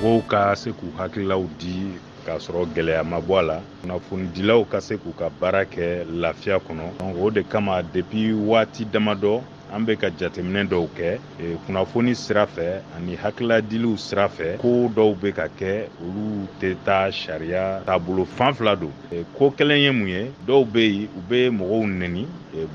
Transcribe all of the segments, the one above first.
Mɔgɔw ka se k'u hakililaw di k'a sɔrɔ gɛlɛya ma bɔ a la, kunnafonidilaw ka se k'u ka baara kɛ lafiya kɔnɔ. Donc o de kama, depuis waati damadɔ, an bɛ ka jateminɛ dɔw kɛ kunnafoni sira fɛ ani hakiladiliw sira fɛ. Ko dɔw bɛ ka kɛ, olu tɛ taa sariya taabolo fan fila don. Ko kelen ye mun ye? Dɔw bɛ yen, u bɛ mɔgɔw neni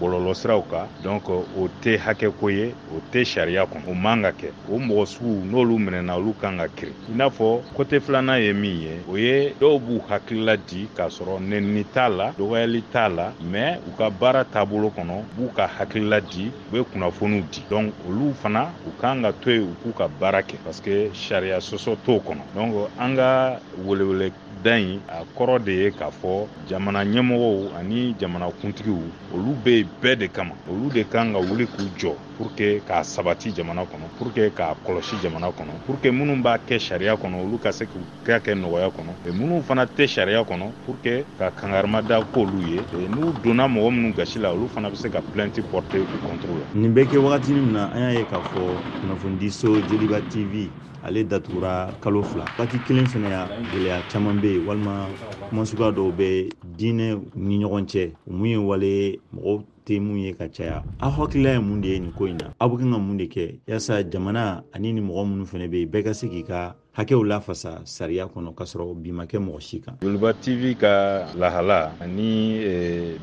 bɔlɔlɔ siraw kan. Donc o tɛ hakɛ ko ye, o tɛ sariya kɔnɔ, o man ka kɛ. O mɔgɔ sugu, n'olu minɛna, olu kan ka kiri. I n'a fɔ côté filanan ye min ye, o ye dɔw b'u hakilila di k'a sɔrɔ nɛnini t'a la, dɔgɔyali t'a la, mais u ka baara taabolo kɔnɔ, u b'u ka hakilila di, u bɛ kunnafoniw di. Donc olu fana, u kan ka to yen, u k'u ka baara kɛ, parce que sariya sɔsɔ t'o kɔnɔ. Donc an ka welewele da in, a kɔrɔ de ye k'a fɔ jamana ɲɛmɔgɔw ani jamana kuntigiw, olu bɛ yen bɛɛ de kama. Olu de kan ka wuli k'u jɔ pour que k'a sabati jamana kɔnɔ, pour que k'a kɔlɔsi jamana kɔnɔ, pour que minnu b'a kɛ sariya kɔnɔ, olu ka se k'u kɛ nɔgɔya kɔnɔ, minnu fana tɛ sariya kɔnɔ, pour que ka kangarima da k'olu ye. N'u donna mɔgɔ minnu gasi la, olu fana bɛ se ka plainte porter u contre la. Nin bɛ kɛ wagati min na, an y'a ye k'a fɔ kunnafonidiso Joliba TV, ale datugura kalo 2. Waati kelen fana ya, gɛlɛya caman bɛ yen, walima kuma suguya dɔw bɛ diinɛ ni ɲɔgɔn cɛ, mun ye wale mɔgɔw tɛ mun ye ka caya. Aw hakilila ye mun de ye nin ko in na? Aw bɛ kan ka mun de kɛ yaasa jamana ani ni mɔgɔ minnu fana bɛ yen, bɛɛ ka se k'i ka hakɛw lafasa sariya kɔnɔ, k'a sɔrɔ bi ma kɛ mɔgɔ si kan? Joliba TV ka lahala ani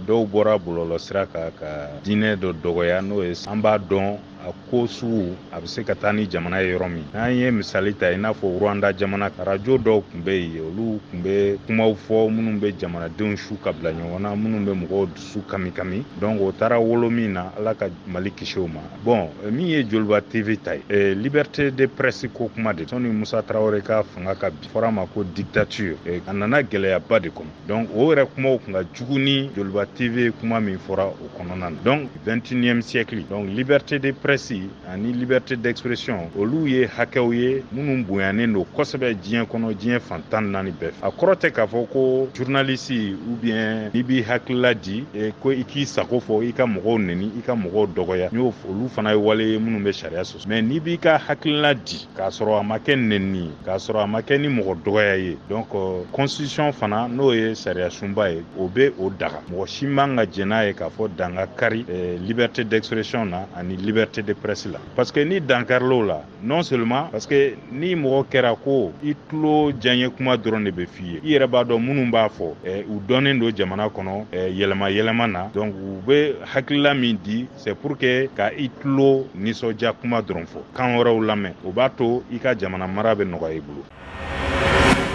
dɔw bɔra bɔlɔlɔ sira kan ka diinɛ dɔ dɔgɔya, n'o ye an b'a dɔn a ko sugu a bɛ se ka taa ni jamana ye yɔrɔ min. N'an ye misali ta, i n'a fɔ Rwanda jamana, arajo dɔw tun bɛ yen, olu tun bɛ kumaw fɔ minnu bɛ jamanadenw su ka bila ɲɔgɔn na, minnu bɛ mɔgɔw dusu kami kami. Donc o taara wolo min na, Ala ka Mali kisi o ma. Bon, min ye Joliba TV ta ye, liberté de presse ko kuma de, sɔnni Musa Tarawele ka fanga ka bi, fɔra ma ko dictature, a nana gɛlɛyaba de kɔnɔ. Donc o yɛrɛ kumaw tun ka jugu ni Joliba TV kuma min fɔra o kɔnɔna na. Donc 21e siècle, donc liberté de presse ani liberté d'expression, olu ye hakɛw ye minnu bonyanen don kosɛbɛ diɲɛ kɔnɔ, diɲɛ fan 14 bɛɛ fɛ. A kɔrɔ tɛ k'a fɔ ko journaliste ou bien n'i b'i hakilila di, ko i k'i sago fɔ, i ka mɔgɔw neni, i ka mɔgɔw dɔgɔya. N y'o, olu fana ye wale ye minnu bɛ sariya sɔsɔ. Mais n'i b'i ka hakilila di k'a sɔrɔ a ma kɛ nɛni ye, k'a sɔrɔ a ma kɛ ni mɔgɔ dɔgɔya ye, donc constitution fana, n'o ye sariya sunba ye, o bɛ o daga. Mɔgɔ si man ka jɛn n'a ye k'a fɔ dan ka kari liberté d'expression na ani liberté de presse la, parce que ni dankaril'o la, non seulement parce que ni mɔgɔ kɛra ko i tulo diyaɲɛ kuma dɔrɔn de bɛ f'i ye, i yɛrɛ b'a dɔn minnu b'a fɔ, u dɔnnen don jamana kɔnɔ yɛlɛma yɛlɛma na. Donc u bɛ hakilila min di, c'est pour que ka i tulo nisɔndiya kuma dɔrɔn fɔ, kan wɛrɛw lamɛn. O b'a to i ka jamana mara bɛ nɔgɔya i bolo.